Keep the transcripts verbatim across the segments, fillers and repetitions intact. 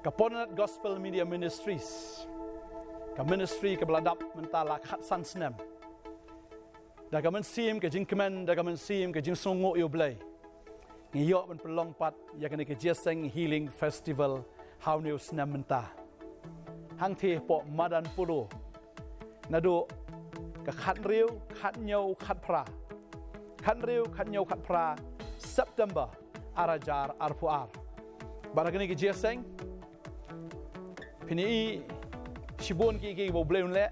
Ka Pornat Gospel Media Ministries, ka ministry kaba la dap mynta la khatsan snem. Da ka mynsiem ka jingkmen, da ka mynsiem ka jingsngewnguh ïa U Blei, ngi ïoh ban pynlong pat ïa kane ka Jingïaseng Healing Festival ha une u snem mynta. Hangtei hapoh madan Polo, naduh ka khathynriew, khathynñiew, khatphra, khathynriew, khathynñiew, khatphra September ar hajar arphew ar. Bad ha kane ka jingïaseng, phin ïohi shibun ki, ki ba U Blei un leh.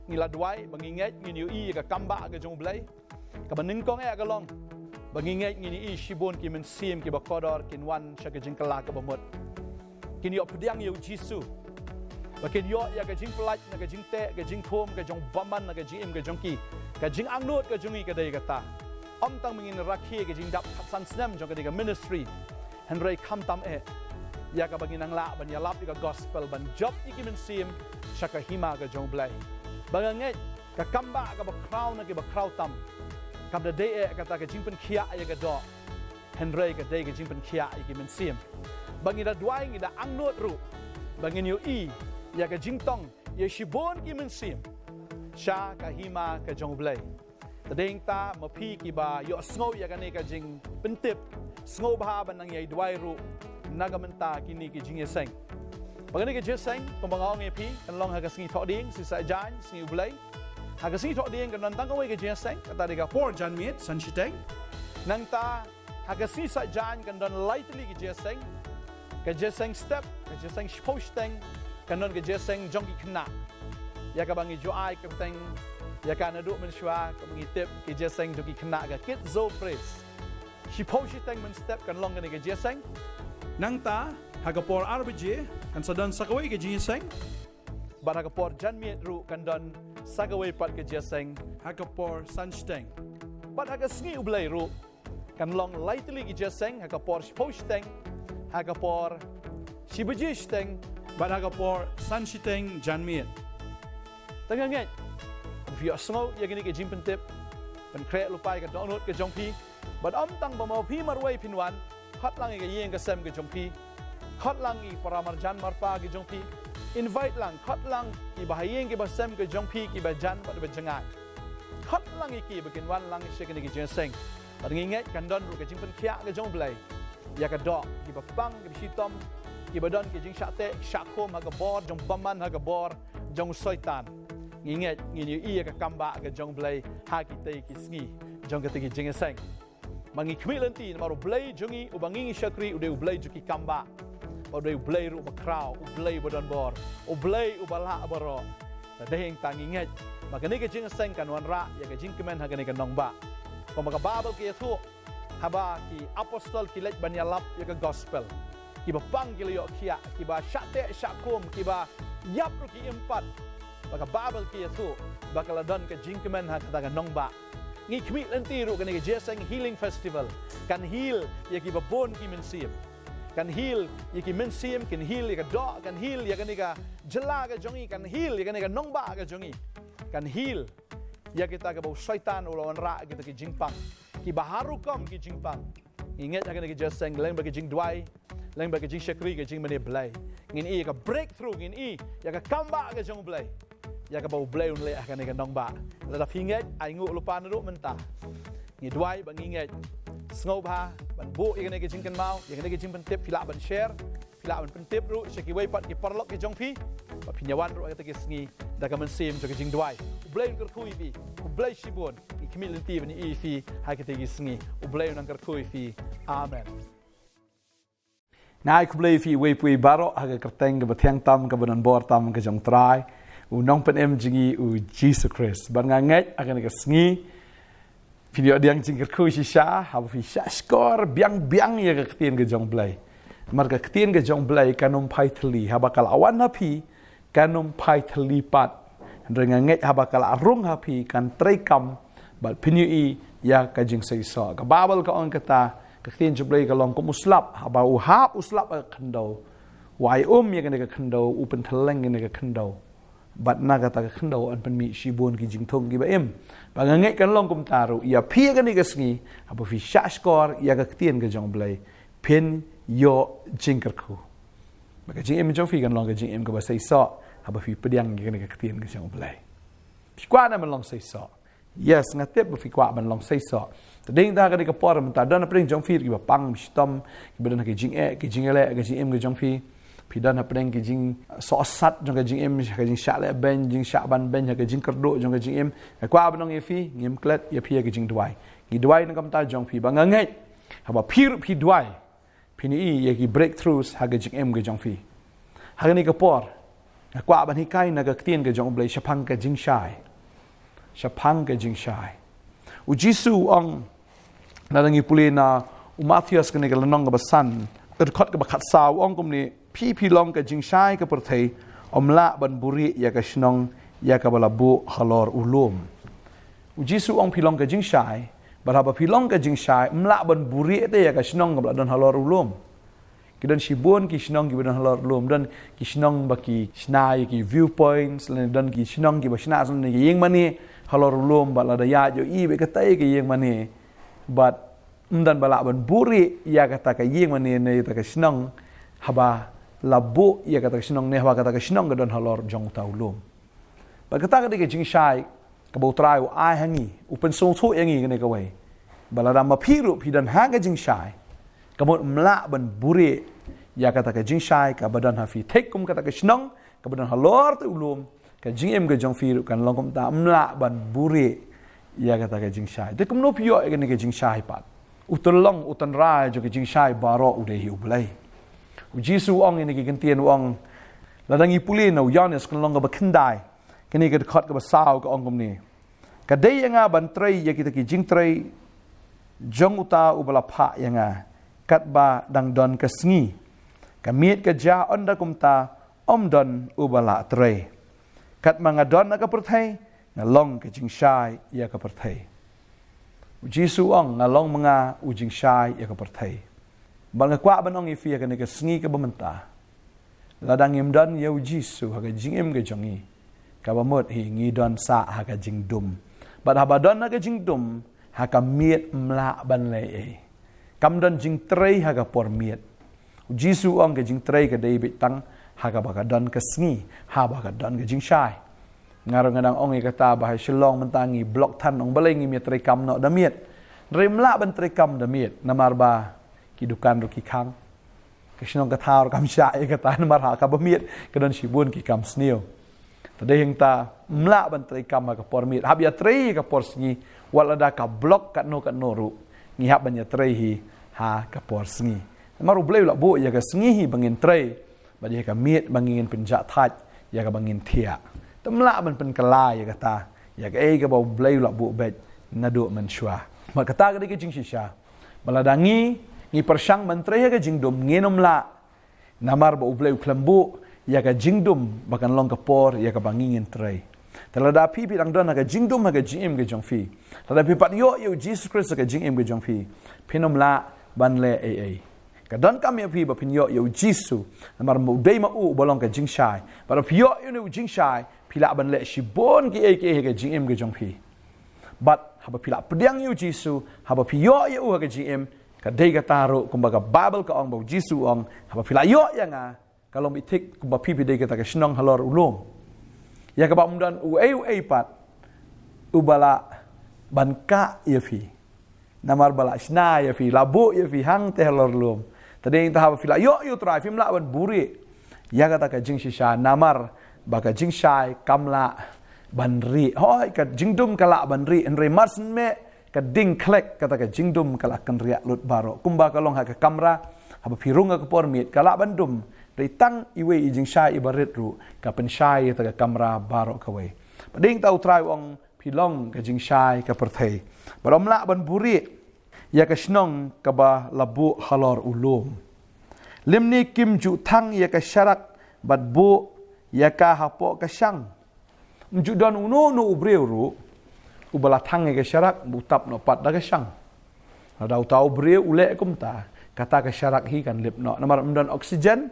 Ngi la duwai ba ngi ngeit ngin ïohi ïa ka kambah ka jong U Blei. Kaba nyngkong eh ka long ba ngi ngeit ngin ïohi shibun ki mynsiem kiba kordor kin wan sha ka jingkylla kaba mut, kin ïoh pdiang ïa U Jisu, ba kin ïoh ïa ka jingpyllait na ka jingteh, ka jingthum, ka jingbymman na ka jingim ka jong ki. Ka jingangnud ka jong ngi ka dei kata, ym tang ba ngin rakhe ka jingdap khatsan snem jong kane ka ministry, hynrei khamtam eh ïa kaba ngin nang lah ban ïalap ïa ka gospel, ban jop ïa ki mynsiem sha ka hima ka jong U Blei. Ba nga ngeit ka kambah kaba khraw na kiba khraw tam kam da dei eh kata ka jingpynkhiah ïa ka doh, hynrei ka dei ka jingpynkhiah ïa ki mynsiem. Ba ngi da duwai, ngi da angnud ruh ba ngin ïohi ïa ka jingtong ïa shibun ki mynsiem sha ka hima ka jong U Blei. Te dei hangta ma phi kiba ïohsngew ïa kane ka jingpyntip, sngewbha ban nang ïai duwai ruh na ka bynta kine ki jingïaseng. Ba kane ka jingïaseng, kumba nga ong ïa phi, kan long ha ka sngi Thohdieng, Sngi Saitjaiñ, Sngi U Blei. Ha ka sngi Thohdieng kan don tang kawei ka jingïaseng, kata dei ka por janmiet, san shiteng. Nangta ha ka sngi Saitjaiñ kan don lai tylli ki jingïaseng. Ka jingïaseng step, ka jingïaseng shiphew shiteng, kan don ka jingïaseng jong ki khynnah, ïa kaba ngi ju ai kyrteng ïa ka naduh mynshuwa, kaba ngi tip, ka jingïaseng jong ki khynnah, ka Kids Zone Praise. Shiphew shiteng mynstep kan long kane ka jingïaseng. Nangta ha ka por ar baje kan sa don sa kawei ka jingïaseng. Bad ha ka por janmiet ruh kan don sa kawei pat ka jingïaseng ha ka por san shiteng. Bad ha ka sngi U Blei ruh kan long lai tylli ki jingïaseng, ha ka por shiphew shiteng, ha ka por shi baje shiteng, bad ha ka por san shiteng janmiet. Te nga ngeit ba phi ïohsngew ïa kine ki jingpyntip, pynkhreh lypa ïa ka dohnud ka jong phi. Bad ym tang ba ma phi marwei phin wan, khot lang ïa ka ïing ka sem ka jong phi, khot lang ïa ki para marjan marpa ka jong phi, invite lang, khot lang ïa ki ba ha ïing ki ba sem ka jong phi, ki ba jan bad ba jngai. Khot lang ïa ki ba kin wan lang sha kine ki jingïaseng. Bad ngi ngeit kan don ruh ka jingpynkhiah ka jong U Blei ïa ka doh ki ba pang, ki ba shitom, ki ba don ki jingshah teh shah khum ha ka bor jong bymman, ha ka bor jong Soitan. Ngi ngeit ngin ïohi ïa ka kambah ka jong U Blei ha kitei ki sngi jong kitei ki jingïaseng. Ma ngi khmih lynti namar U Blei jong ngi uba ngi ngi shakri u dei U Blei jong ki kambah, u dei U Blei ruh ba khraw, U Blei ba don bor, U Blei uba lah baroh. Te dei hangta ngi ngeit ba kane ka jingïaseng kan wanrah ïa ka jingkmen ha kane ka nongbah. Kumba ka Baibl ka ïathuh, haba ki apostol ki leit ban ïalap ïa ka gospel, ki ba pang ki la ïoh khiah, ki ba shah teh shah khum, ki ba ïap ruh ki im pat. Ba ka Baibl ka ïathuh ba ka la don ka jingkmen ha kata ka nongbah. Ngi khmih lynti ruh kane ka Jingïaseng Healing Festival kan heal ïa ki ba bun ki mynsiem. Kan heal ïa ki mynsiem, kan heal ïa ka doh, kan heal ïa kane ka jylla ka jong ngi, kan heal ïa kane ka nongbah ka jong ngi. Kan heal ïa kita kiba u Soitan u la wanrah kita ki jingpang, kiba har rukom ki jingpang. Ngi ngeit ha kane ka jingïaseng, lem bad ka jingduwai, lem bad ka jingshakri, ka jingmane Blei, ngin ïohi ïa ka breakthrough, ngin ïohi ïa ka kambah ka jong U Blei, ïa kaba U Blei un leh ha kane ka nongbah. Lada phi ngeit, ai nguh lypa naduh mynta. Ngi duwai ba ngi ngeit. Sngewbha ban buh ïa kane ka jingkynmaw, ïa kane ka jingpyntip, phi lah ban share, phi lah ban pyntip ruh sha kiwei pat ki paralok ki jong phi ba phin ïa wan ruh ha kita ki sngi da ka mynsiem jong ka jingduwai. U Blei un kyrkhu ïa phi. Khublei shibun. Ngi khmih lynti ban ïohi ïa phi ha kita ki sngi. U Blei un nang kyrkhu ïa phi. Amen. Nga ai khublei ïa phi uwei pa uwei baroh ha ka kyrteng kaba thiang tam, kaba don bor tam ka jong U Trai, U Nongpynim jong ngi U Jisu Khrist. Bad nga ngeit ha kane ka sngi phin ïoh pdiang jingkyrkhu shisha haba phi shahshkor biang biang ïa ka ktien ka jong U Blei. Namar ka ktien ka jong U Blei kan ym phai thylli, haba ka la wan ha phi kan ym phai thylli pat. Hynrei nga ngeit haba ka la rung ha phi kan treikam bad phin ïohi ïa ka jingseisoh. Ka Baibl ka ong kata, ka ktien jong U Blei ka long kum u slap, haba u hap u slap ha ka khyndew, u ai um ïa kane ka khyndew, u pyntylleng ïa kane ka khyndew. Bad na kata ka khyndew yn pynmih shibun ki jingthung kiba im. Bad nga ngeit kan long kumta ruh ïa phi ha kane ka sngi, haba phi shahshkor ïa ka ktien ka jong U Blei, phin ïoh jingkyrkhu. Ba ka jingim jong phi kan long ka jingim kaba seisoh haba phi pdiang ïa kane ka ktien ka jong U Blei. Phi kwah ne ban long seisoh? Yes, nga tip ba phi kwah ban long seisoh. Te dei da kane ka por mynta don hapdeng jong phi kiba pang, shitom, kiba don ha ka jingeh, ka jingeh leh, ka jingim ka jong phi. Phi don hapdeng ka jingsohsat jong ka jingim, ka jingshah leh beiñ, jingshah ban beiñ, ha ka jingkyrduh jong ka jingim. Nga kwah ban ong ïa phi, ngim klet ïa phi ïa ka jingduwai. Ngi duwai na ka bynta jong phi ba nga ngeit haba phi ruh phi duwai, phin ïohi ïa ki breakthroughs ha ka jingim ka jong phi. Ha kane ka por nga kwah ban hikai na ka ktien ka jong U Blei shaphang ka jingshai. Shaphang ka jingshai. U Jisu u ong, lada ngi pule na u Mathaios kane ka lynnong kaba san, ka dkhot kaba khatsaw, u ong kumne: Phi phi long ka jingshai ka pyrthei, ym lah ban buhrieh ïa ka shnong ïa kaba la buh halor u lum. U Jisu u ong phi long ka jingshai, bad haba phi long ka jingshai ym lah ban buhrieh te ïa ka shnong kaba la don halor u lum. Ki don shibun ki shnong kiba don halor u lum, don ki shnong ba ki shna ïa ki viewpoints, lane don ki shnong kiba shna shnong ïa ki ïing mane halor u lum, bad lada ïa ïohi bad katei ka ïing mane, bad ym don ba lah ban buhrieh ïa kata ka ïing mane ne ïa kata ka shnong haba la buh ïa kata ka shnong ne haba kata ka shnong ka don halor jong uta u lum. Bad kata ka dei ka jingshai kaba U Trai u ai ha ngi, u pynsngewthuh ïa ngi kane kawei. Ba lada ma phi ruh phi don ha ka jingshai, ka mut ym lah ban buhrieh ïa kata ka jingshai kaba don ha phi. Thik kum kata ka shnong kaba don halor te u lum, ka jingim ka jong phi ruh kan long kumta, ym lah ban buhrieh ïa kata ka jingshai. Te kumno phi ïoh ïa kane ka jingshai pat? U tyllong, u tynrai jong ka jingshai baroh u dei hi U Blei. U Jisu u ong ïa kine ki ktien, u ong, lada ngi pule na u Ïoannis ka lynnong kaba khyndai, kane ka dkhot kaba saw, ka ong kumne: Ka dei ïa nga ban trei ïa kita ki jingtrei jong uta uba la phah ïa nga, katba dang don ka sngi. Ka miet ka jia, ynda kumta ym don uba lah trei. Katba nga don ha ka pyrthei, nga long ka jingshai ïa ka pyrthei. U Jisu u ong, nga long ma nga u jingshai ïa ka pyrthei. Bad nga kwah ban ong ïa phi ha kane ka sngi kaba mynta, lada ngim don ïa U Jisu ha ka jingim ka jong ngi, kaba mut hi ngi don sah ha ka jingdum. Bad haba don ha ka jingdum, ha ka miet ym lah ban leh ei ei. Kam don jingtrei ha ka por miet. U Jisu u ong ka jingtrei ka dei beit tang ha kaba ka don ka sngi, haba ka don ka jingshai. Nga ruh nga dang ong ïa kata ba ha Shillong mynta ngi block than, ong balei ngim ïa trei kam noh da miet. Hynrei ym lah ban trei kam da miet namar ba ki dukan ruh ki khang. Ka shnong ka thaw ruh kam shah ïa kata namar ha kaba miet ka don shibun ki kam sniew. Te dei hangta ym lah ban trei kam ha ka por miet. Hap ïa trei ha ka por sngi, wat lada ka block katno katno ruh, ngi hap ban ïa trei hi ha ka por sngi. Namar U Blei u la buh ïa ka sngi hi ba ngin trei, bad ïa ka miet ba ngin pynjah thait ïa kaba ngin thiah. Te ym lah ban pynkylla ïa kata, ïa kaei kaba U Blei u la buh beit naduh mynshuwa. Bad kata ka dei ka jingshisha ba lada ngi, ngi pyrshang ban trei ha ka jingdum, ngin ym lah. Namar ba U Blei u khlem buh ïa ka jingdum ba kan long ka por ïa kaba ngi ngin trei. Te lada phi phi dang don ha ka jingdum ha ka jingim ka jong phi, lada phi pat ïoh ïa U Jisu Khrist ha ka jingim ka jong phi, phin ym lah ban leh ei ei. Ka donkam ïa phi ba phin ïoh ïa U Jisu, namar u dei ma u uba long ka jingshai. Bad haba phi ïoh ïa une u jingshai, phi lah ban leh shibun kiei kiei ha ka jingim ka jong phi. Bad haba phi lah pdiang ïa U Jisu, haba phi ïoh ïa u ha ka jingim, ka dei kata ruh kumba ka Baibl ka ong ba U Jisu u ong, haba phi lah ïoh ïa nga, ka long beit thik kumba phi phi dei kata ka shnong halor u lum, ïa kaba ym don uei uei pat uba lah ban kah ïa phi. Namar ba la shna ïa phi, la buh ïa phi hangtei halor lum. Te dei hangta haba phi la ïoh ïa U Trai, phim lah ban buhrieh ïa kata ka jingshisha, namar ba ka jingshai kam lah ban rieh. Hooid, ka jingdum ka lah ban rieh, hynrei mar syn meh ka ding khlek kata ka jingdum ka la kynriah lut baroh. Kumba ka long ha ka kamra, haba phi rung ha ka por miet ka lah ban dum, hynrei tang iwei i jingshai iba rit ruh ka pynshai ïa kata ka kamra baroh kawei. Bad dei hangta U Trai u ong, phi long ka jingshai ka pyrthei. Bad ym lah ban buhrieh ïa ka shnong kaba la buh halor u lum. Lymne kim ju thang ïa ka sharak bad buh ïa ka hapoh ka shang. Ym ju don uno uno u briew ruh uba la thang ïa ka sharak bad u tap noh pat da ka shang. Lada uta u briew u leh kumta, kata ka sharak hi kan lip noh. Namar ym don oxygen,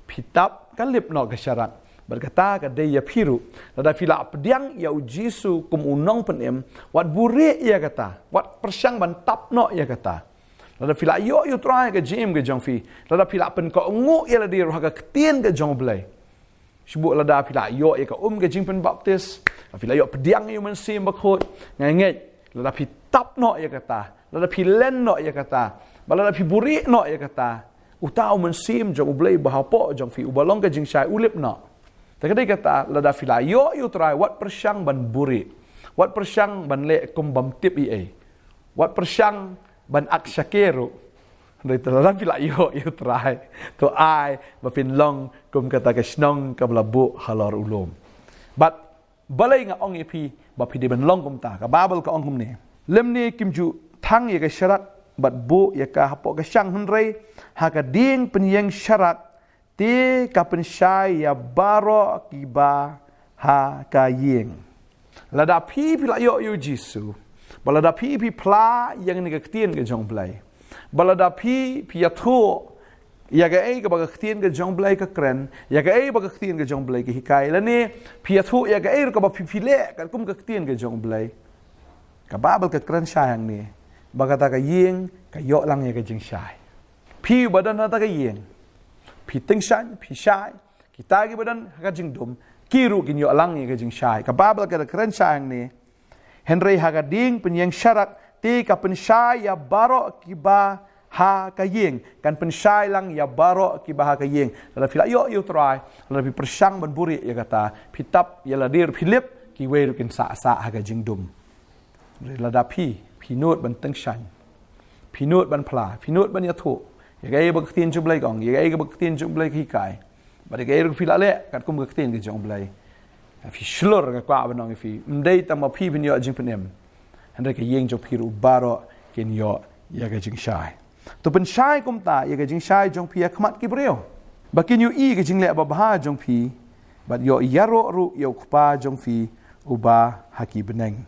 phi tap ka lip noh ka sharak. Bad kata ka dei ïa phi ruh. Lada phi la pdiang ïa U Jisu kum u nongpynim, wat buhrieh ïa kata, wat pyrshang ban tap noh ïa kata. Lada phi la ïoh ïa U Trai ha ka jingim ka jong phi, lada phi la pynkohnguh ïa lade ruh ha ka ktien ka jong U Blei. Shu bud lada phi la ïoh ïa ka um ka jingpynbaptis, lada phi la ïoh pdiang ïa U Mynsiem Bakhuid, nga ngeit lada phi tap noh ïa kata, lada phi len noh ïa kata, bad lada phi buhrieh noh ïa kata, uta U Mynsiem jong U Blei uba hapoh jong phi, uba long ka jingshai, u lip noh. Te ka dei kata, lada phi la ïoh ïa U Trai, wat pyrshang ban buhrieh, wat pyrshang ban leh kum bym tip ei ei, wat pyrshang ban ak shake ruh. Hynrei te lada phi la ïoh ïa U Trai, to ai ba phin long kum kata ka shnong kaba la buh halor u lum. Bad balei nga ong ïa phi ba phi dei ban long kumta? Ka Baibl ka ong kumne: Lymne kim ju thang ïa ka sharak bad buh ïa ka hapoh ka shang, hynrei ha ka dieng pynïeng sharak, te ka pynshai ïa baroh kiba ha ka ïing. Lada phi phi la ïoh ïa U Jisu, bad lada phi phi phla ïa kane ka ktien ka jong U Blei, bad lada phi phi ïathuh ïa kaei kaba ka ktien ka jong U Blei ka kren, ïa kaei ba ka ktien ka jong U Blei ka hikai, lane phi ïathuh ïa kaei ruh kaba phi phi leh katkum ka ktien ka jong U Blei, ka Baibl ka kren shai hangne ba kata ka ïing ka ïoh lang ïa ka jingshai. Phi uba don ha kata ka ïing, phi tyngshaiñ, phi shai, kita kiba don ha ka jingdum, ki ruh kin ïoh lang ïa ka jingshai. Ka Baibl ka da kren shai hangne: Hynrei ha ka dieng pynïeng sharak, te ka pynshai ïa baroh kiba ha ka ïing. Kan pynshai lang ïa baroh kiba ha ka ïing. Lada phi la ïoh ïa U Trai, lada phi pyrshang ban buhrieh ïa kata, phi tap ïa lade ruh phi lip, kiwei ruh kin sah sah ha ka jingdum. Lada phi phi nud ban tyngshaiñ, phi nud ban phla, phi nud ban ïathuh ïa kaei ba ka ktien jong U Blei ka ong, ïa kaei ba ka ktien jong U Blei ka hikai, bad ïa kaei ruh phi la leh katkum ka ktien ka jong U Blei, phi shlur, nga kwah ban ong ïa phi, ym dei tang ma phi phin ïoh jingpynim, hynrei ka ïing jong phi ruh baroh kin ïoh ïa ka jingshai. To pynshai kumta ïa ka jingshai jong phi ha khmat ki briew, ba kin ïohi ïa ka jingleh babha jong phi, bad ïoh ïaroh ruh ïa U Kpa jong phi uba ha ki bneng.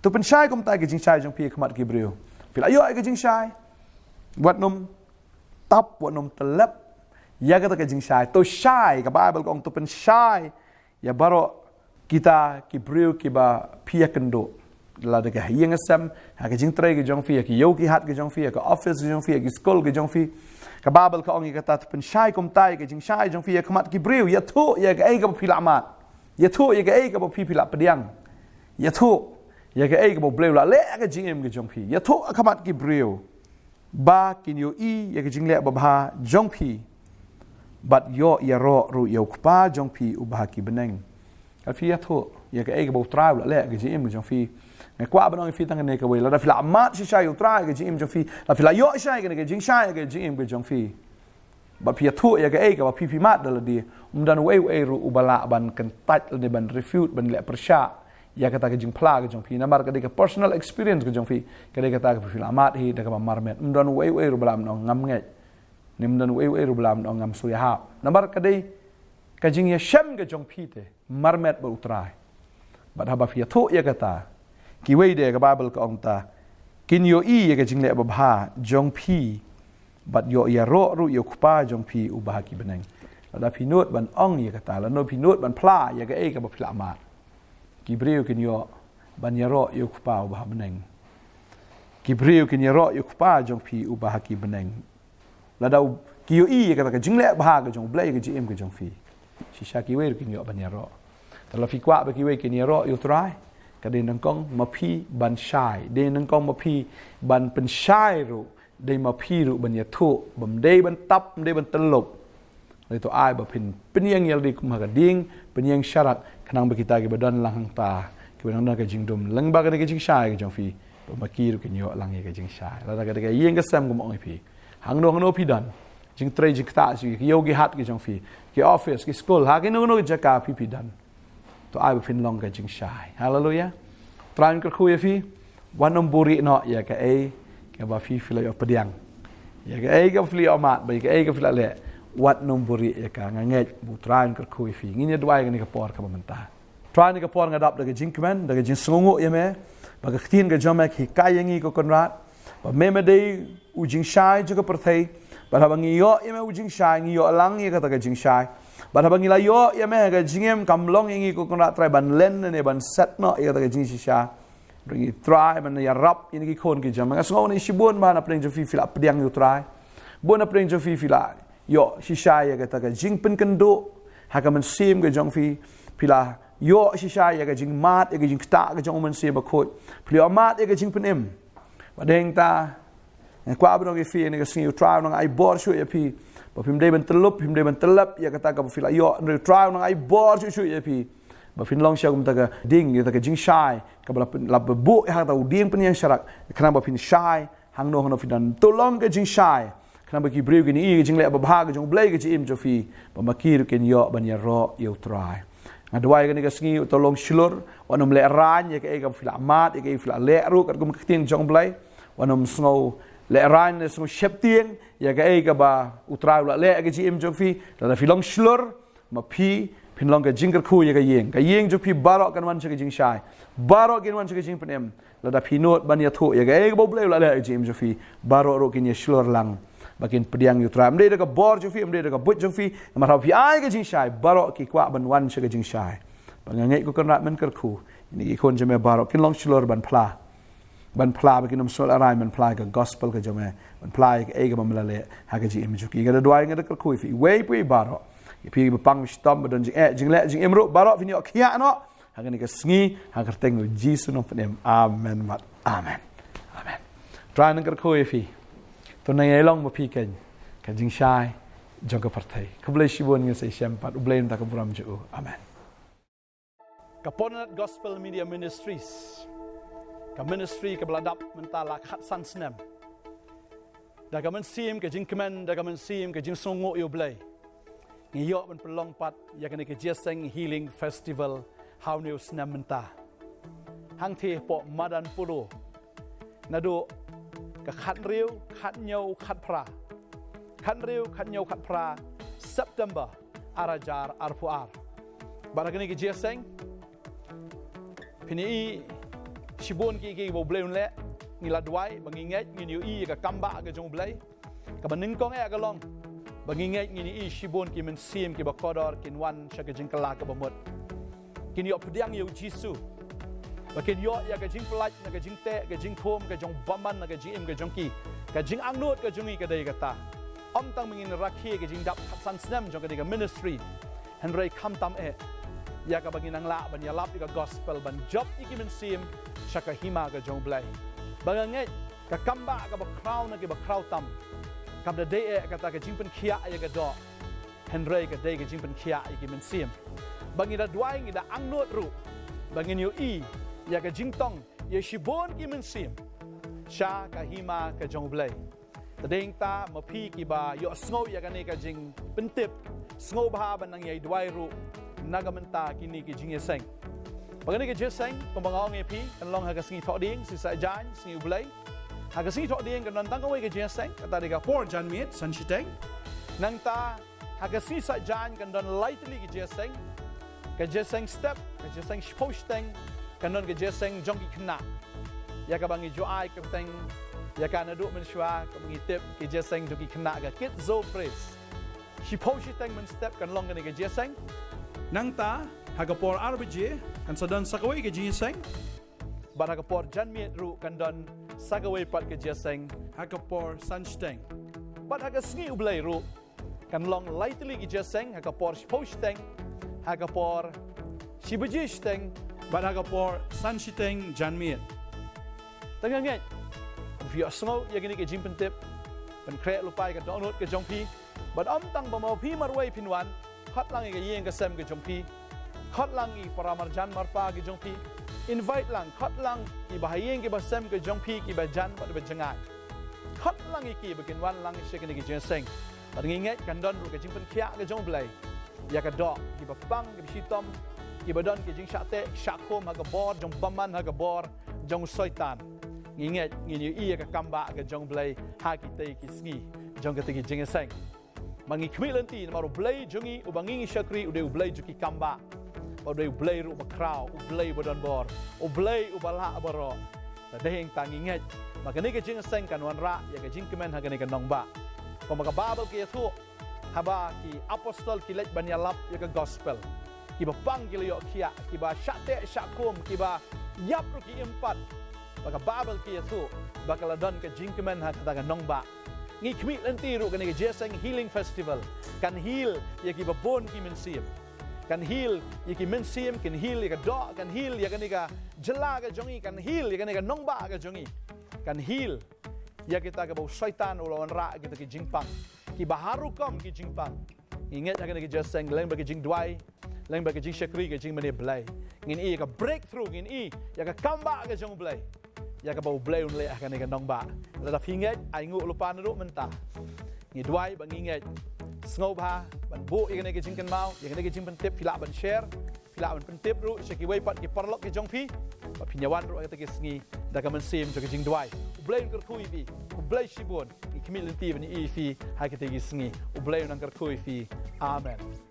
To pynshai kumta ïa ka jingshai jong phi ha khmat ki briew. Phi la ïoh ïa ka jingshai, wat nym tap, wat nym tyllep ïa kata ka jingshai. To shai, ka Baibl ka ong, to pynshai ïa baroh kita ki briew kiba phi ïakynduh. Lada ka ha ïing ha sem, ha ka jingtrei ka jong phi, ha ki ïew ki hat ka jong phi, ha ka office ka jong phi, ha ki skul ka jong phi, ka Baibl ka ong ïa kata, to pynshai kumta ïa ka jingshai jong phi ha khmat ki briew. Ïathuh ïa kaei kaba phi la mad, ïathuh ïa kaei kaba phi phi la pdiang, ïathuh ïa kaei kaba U Blei u la leh ha ka jingim ka jong phi, ïathuh ha khmat ki briew, ba kin ïohi ïa ka jingleh babha jong phi, bad ïoh ïaroh ruh ïa U Kpa jong phi uba ha ki bneng. Lada phi ïathuh ïa kaei kaba U Trai u la leh ha ka jingim ka jong phi, nga kwah ban ong ïa phi tang kane kawei, lada phi la mad shisha ïa U Trai ha ka jingim jong phi, lada phi la ïoh shisha ïa kane ka jingshai ha ka jingim ka jong phi, bad phi ïathuh ïa kaei kaba phi phi mad da lade, ym don uei uei ruh uba lah ban kyntait lane ban refute, ban leh pyrshah ïa kata ka jingphla ka jong phi, namar ka dei ka personal experience ka jong phi. Ka dei kata kaba phi la mad hi da kaba marmet. Ym don uei uei ruh ba lah ban ong ngam ngeit, ne ym don uei uei ruh ba lah ban ong ngam shu ïahap, namar ka dei ka jingïashem ka jong phi te marmet bad U Trai. Bad haba phi ïathuh ïa kata, kiwei de, ka Baibl ka ong ta, kin ïohi ïa ka jingleh babha jong phi, bad ïoh ïaroh ruh ïa U Kpa jong phi uba ha ki bneng. Lada phi nud ban ong ïa kata, lada phi nud ban phla ïa kaei kaba phi la mad, ki briew kin ïoh ban ïaroh ïa U Kpa uba ha bneng. Ki briew kin ïaroh ïa U Kpa jong phi uba ha ki bneng. Lada u, ki ïohi ïa kata ka jingleh babha ka jong U Blei ha ka jingim ka jong phi, shisha kiwei ruh kin ïoh ban ïaroh. Te lada phi kwah ba kiwei kin ïaroh ïa U Trai, ka dei nyngkong ma phi ban shai, dei nyngkong ma phi ban pynshai ruh, dei ma phi ruh ban ïathuh, bym dei ban tap, ym dei ban tyllup. Dei, to ai ba phin pynïeng ïa lade kum ha ka dieng pynïeng sharak, khnang ba kita kiba don lang hangta, kiba dang don ka jingdum lyngba kane ka jingshai ka jong phi, ba ma ki ruh kin ïoh lang ïa ka jingshai. Lada ka dei ka ïing ka sem, kum ong ïa phi, hangno hangno phi don, jingtrei jingktah jong phi, ki ïew ki hat ki jong phi, ki office, ki skul, ha kino kino ki jaka phi phi don, to ai ba phin long ka jingshai. Haleluya. Trai un kyrkhu ïa phi, wat nym buhrieh noh ïa kaei kaba phi phi la ïoh pdiang, ïa kaei kaba phi la ïoh mad, bad ïa kaei kaba phi la leh. Wat nym buhrieh ïa ka. Nga ngeit ba U Trai un kyrkhu ïa phi. Ngin ïa duwai kane ka por kaba mynta. Trai, kane ka por nga dap da ka jingkmen, da ka jingsngewnguh ïa me, ba ka ktien ka jong me ka hikai ïa ngi, ko Kynrad, ba me me dei u jingshai jong ka pyrthei. Bad haba ngi ïoh ïa me u jingshai, ngi ïoh lang ïa kata ka jingshai. Bad haba ngi la ïoh ïa me ha ka jingim, kam long ïa ngi, ko Kynrad Trai, ban len ne ban set noh ïa kata ka jingshisha. Ngi Trai ban ïarap ïa ngi ki khun ki jong me. Nga sngew ngi shibun ba na pdeng jong phi phi la pdiang ïa u Trai. Bun na pdeng jong phi phi la ïoh shisha ïa kata ka jingpynkynduh ha ka mynsiem ka jong phi. Phi la ïoh shisha ïa ka jingmad ïa ka jingktah ka jong u Mynsiem Bakhuid. Phi la ïoh mad ïa ka jingpynim. Ba deng ta nga kwah ban ong ïa phi ngi ka sngi u Trai u nang ai bor shuh ïa phi. Ba phim dei ban tyllup phim dei ban tyllep ïa kata kaba phi la ïoh, hynrei u Trai u nang ai bor shuh shuh ïa phi. Ba phin long sha kumta ka ding ïa kata ka jingshai kaba la pyn- la buh ha kata u dieng pynïaid sharak. Khnang ba phin shai hangno hangno phin don, to long ka jingshai. Khnang ba ki briew kin ïohi ka jingleh babha ka jong U Blei ka jingim jong phi. Ba ma ki ruh kin ïoh ban ïaroh ïa u Trai. Nga duwai kane ka sngi u to long shlur, wat nym lehraiñ ïa kaei kaba phi la mad, ïa kaei phi la leh ruh katkum ka ktien jong U Blei. Wat nym sngew lehraiñ ne sngew sheptieng ïa kaei kaba u Trai u la leh ïa ka jingim jong phi. Lada phi long shlur, ma phi phin long ka jingkyrkhu ïa ka ïing. Ka ïing jong phi baroh kan wan sha ka jingshai. Baroh kin wan sha ka jingpynim. Lada phi nud ban ïathuh ïa kaei kaba U Blei u la leh ïa ka jingim jong phi, baroh ruh kin ïa shlur lang. Ba kin pdiang ïa u Trai. Ym dei da ka bor jong phi, ym dei da ka buit jong phi, namar haba phi ai ka jingshai, baroh ki kwah ban wan sha ka jingshai. Ba nga ngeit ko Kynrad men kyrkhu ïa ngi ki khun jong me baroh kin long shlur ban phla. Ban phla ba kin ym sngew lehraiñ ban phla ïa ka gospel ka jong me. Ban phla ïa kaei kaba me la leh ha ka jingim jong ki. Nga da duwai nga da kyrkhu ïa phi iwei pa iwei baroh. Ïa phi ba pang ba shitom ba don jingeh jingleh jingim ruh baroh phin ïoh khiah noh. Ha kane ka sngi ha ka kyrteng U Jisu Nongpynim. Amen bad amen. Amen. Trai nang kyrkhu ïa phi. To nang ïai long ma phi keiñ ka jingshai jong ka pyrthei. Khublei shibun, ngin sa ïashem pat. U Blei un da ka burom jong u. Amen. Ka Pornat Gospel Media Ministries, ka ministry kaba la dap mynta la khatsan snem. Da ka mynsiem ka jingkmen, da ka mynsiem ka jingsngewnguh ïa U Blei, ngi ïoh ban pynlong pat ïa kane ka Jingïaseng Healing Festival ha une u snem mynta. Hangthie hapoh madan Polo. Naduh ka khathynriew, khathynñiew, khatphra. Khathynriew, khathynñiew, khatphra September ar hajar arphew ar. Bad ha kane ka jingïaseng phin ïohi shibun ki, ki ba U Blei un leh. Ngi la duwai ba ngi ngeit ngin ïohi ïa ka kambah ka jong U Blei. Kaba nyngkong eh ka long ba ngi ngeit ngin ïohi shibun ki mynsiem kiba kordor kin wan sha ka jingkylla kaba mut. Kin ïoh pdiang ïa U Jisu. Ba kin ïoh ïa ka jingpyllait na ka jingteh, ka jingthum, ka jong bymman na ka jingim ka jong ki. Ka jingangnud ka jong ngi ka dei kata. Ym tang ba ngin rakhe ka jingdap khatsan snem jong kane ka ministry. Hynrei khamtam eh ïa kaba ngin nang lah ban ïalap ïa ka gospel, ban jop ïa ki mynsiem sha ka hima ka jong U Blei. Ba nga ngeit ka kambah kaba khraw na kiba khraw tam kam da dei eh kata ka jingpynkhiah ïa ka doh, hynrei ka dei ka jingpynkhiah ïa ki mynsiem. Ba ngi da duwai, ngi da angnud ruh ba ngin ïohi ïa ka jingtong ïa shibun ki mynsiem sha ka hima ka jong U Blei. Te dei hangta ma phi kiba ïohsngew ïa kane ka jingpyntip, sngewbha ban nang ïai duwai ruh na ka mynta kine ki jingïaseng. Ba kane ka jingïaseng kumba nga ong ïa phi kan long ha ka sngi Thohdieng, sngi Saitjaiñ, sngi U Blei. Ha ka sngi Thohdieng kan don tang kawei ka jingïaseng, kata dei ka por janmiet san shiteng. Nangta ha ka sngi Saitjaiñ kan don lai tylli ki jingïaseng. Ka jingïaseng step, ka jingïaseng shiphew shiteng, kan don ka jingïaseng jong ki khynnah. Ïa kaba ngi ju ai kyrteng ïa ka naduh mynshuwa, kaba ngi tip ka jingïaseng jong ki khynnah, ka Kids Zone Praise. Shiphew shiteng mynstep kan long kane ka jingïaseng. Nangta ha ka por ar baje kan sa don sa kawei ka jingïaseng. Bad ha ka por janmiet ruh kan don sa kawei pat ka jingïaseng ha ka por san shiteng. Bad ha ka sngi U Blei ruh kan long lai tylli ki jingïaseng, ha ka por shiphew shiteng, ha ka por shi baje shiteng, bad ha ka por san shiteng janmiet. Te nga ngeit ba phi ïohsngew ïa kine ki jingpyntip, pynkhreh lypa ïa ka dohnud ka jong phi. Bad ym tang ba ma phi marwei phin wan, khot lang ïa ka ïing ka sem ka jong phi. Khot lang ïa ki para marjan marpa ki jong phi. Invite lang, khot lang ïa ki bahaïing ki bahasem ki jong phi, ki bajan bad ki bajngai. Khot lang ïa ki ba kin wan lang sha kine ki jingïaseng. Bad ngi ngeit kan don ruh ka jingpynkhiah ka jong U Blei ïa ka doh, ki bapang, ki bashitom, ki badon ki jingshah teh shah khum ha ka bor jong bymman, ha ka bor jong u Soitan. Ngi ngeit ngin ïohi ïa ka kambah ka jong U Blei ha kitei ki sngi jong kitei ki jingïaseng. Ma ngi khmih lynti namar U Blei jong ngi uba ngi ngi shakri u dei U Blei jong ki kambah. Bad u dei U Blei ruh uba khraw, U Blei uba don bor, U Blei uba lah baroh. Te dei hangta ngi ngeit ba kane ka jingïaseng kan wanrah ïa ka jingkmen ha kane ka nongbah. Kumba ka Baibl ka ïathuh, haba ki apostol ki leit ban ïalap ïa ka gospel, kiba pang ki la ïoh khiah, kiba shah teh shah kum, kiba ïap ruh ki im pat. Ba ka Baibl ka ïathuh ba ka la don ka jingkmen ha kata ka nongbah. Ngi khmih lynti ruh kane ka jingïaseng Healing Festival. Kan heal ïa kiba bun ki mynsiem. Kan heal ïa ki mynsiem, kan heal ïa ka doh, kan heal ïa kane ka jylla ka jong ngi, kan heal ïa kane ka nongbah ka jong ngi. Kan heal ïa kita kiba u Soitan u la wanrah kita ki jingpang, kiba har rukom ki jingpang. Ngi ngeit ha kane ka jingïaseng, lyngba ki jingduwai, lyngba ki jingshakri, ki jingmane Blei, ngin ïoh ïa ka breakthrough, ngin ïoh ïa ka comeback ka jong U Blei. Ïa kaba U Blei un leh ha kane ka nongbah. Lada phi ngeit, ai nguh lypa naduh mynta. Ngi duwai ba ngi ngeit. Sngewbha ban buh ïa kane ka jingkynmaw, ïa kane ka jingpyntip, phi lah ban share, phi lah ban pyntip ruh sha kiwei pat ki paralok ki jong phi. Ba phin ïawan ruh ha kata ka sngi da ka mynsiem jong ka jingduwai. U Blei un kyrkhu ïa phi. U Blei shibun. Ngi khmih lynti ban ïohi ïa phi ha kata ka sngi. U Blei un nang kyrkhu ïa phi. Amen.